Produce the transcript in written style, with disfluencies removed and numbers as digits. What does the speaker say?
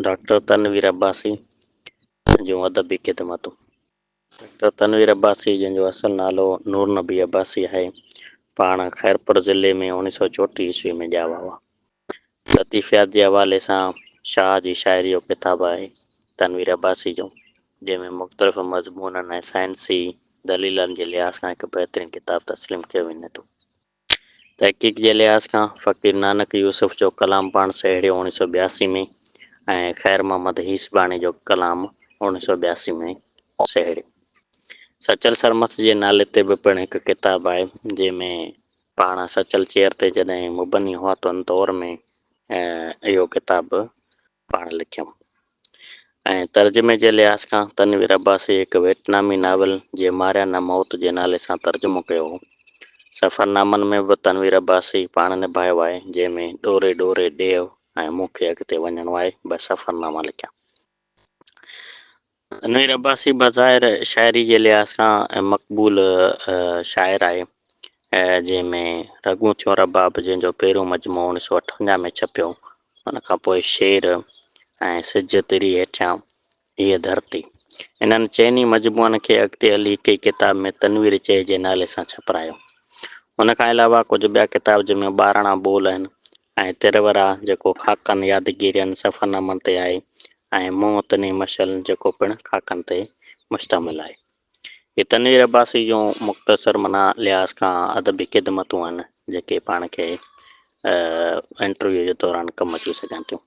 Doctor Tanveer Abbasi جون ادبي خدمتون. Doctor Tanveer Abbasi جنهن جو اصل نالو نور نبي عباسي آهي، پاڻ خيرپور ضلعي ۾ اوڻيهه سؤ چوٽيهه عيسوي ۾ ڄاوا هئا. لطيفيات جي حوالي سان شاهه جي شاعري جو ڪتاب آهي تنوير عباسي جو، جنهن ۾ مختلف مضمونن ۽ سائنسي دليلن جي لحاظ کان هڪ بهترين ڪتاب تسليم ڪيو وڃي ٿو. تحقيق جي لحاظ کان فقير نانڪ يوسف جو ڪلام پاڻ سهيڙيو اوڻيهه سؤ ٻياسي ۾ ۽ خير محمد هيسباڻي جو ڪلام اوڻيهه سؤ ٻياسي ۾ سهيڙيو. سچل سرمست جي نالي تي به پڻ هڪ ڪتاب آهي، جنهن ۾ پاڻ سچل چيئر تي جڏهن مبني هئا ته ان دور ۾ اهو ڪتاب پاڻ لکيائون ۽ ترجمي جي لحاظ کان تنوير عباسي هڪ ويٽنامي ناول جي ماريا نه موت جي نالي سان ترجمو ڪيو هو. سفرنامن ۾ به تنوير عباسي پاڻ نڀايو آهي، جنهن ۾ ڏوري ڏوري ڏيهه ۽ مون کي اڳتي وڃڻو آهي ٻه سفرناما لکيا. تنوير عباسي بظاهر شاعري جي لحاظ کان مقبول شاعر آهي، جنهن ۾ رڳون ٿيون رباب جنهن جو پهريون مجموعو اوڻيهه سؤ اٺونجاهه ۾ ڇپيو، ان کان پوء شعر ۽ سج تري هيٺيان هيء ڌرتي. انهن چئني مجموعن کي اڳتي هلي هڪ ئي ڪتاب ۾ تنوير چئي جي نالي سان ڇپرايو. ان کان علاوه ڪجهه ٻيا ڪتاب جن ۾ ٻاراڻا ٻول آهن ۽ ترورا جيڪو خاڪن، يادگيرين، سفرنامن تي آهي ۽ منهن تني مشعل جيڪو پڻ خاڪن تي مشتمل آهي. هي تنوير عباسي جون مختصر معنيٰ لحاظ کان ادبي خدمتون آهن جيڪي پاڻ کي انٽرويو جي دوران ڪم اچي سگهن ٿيون.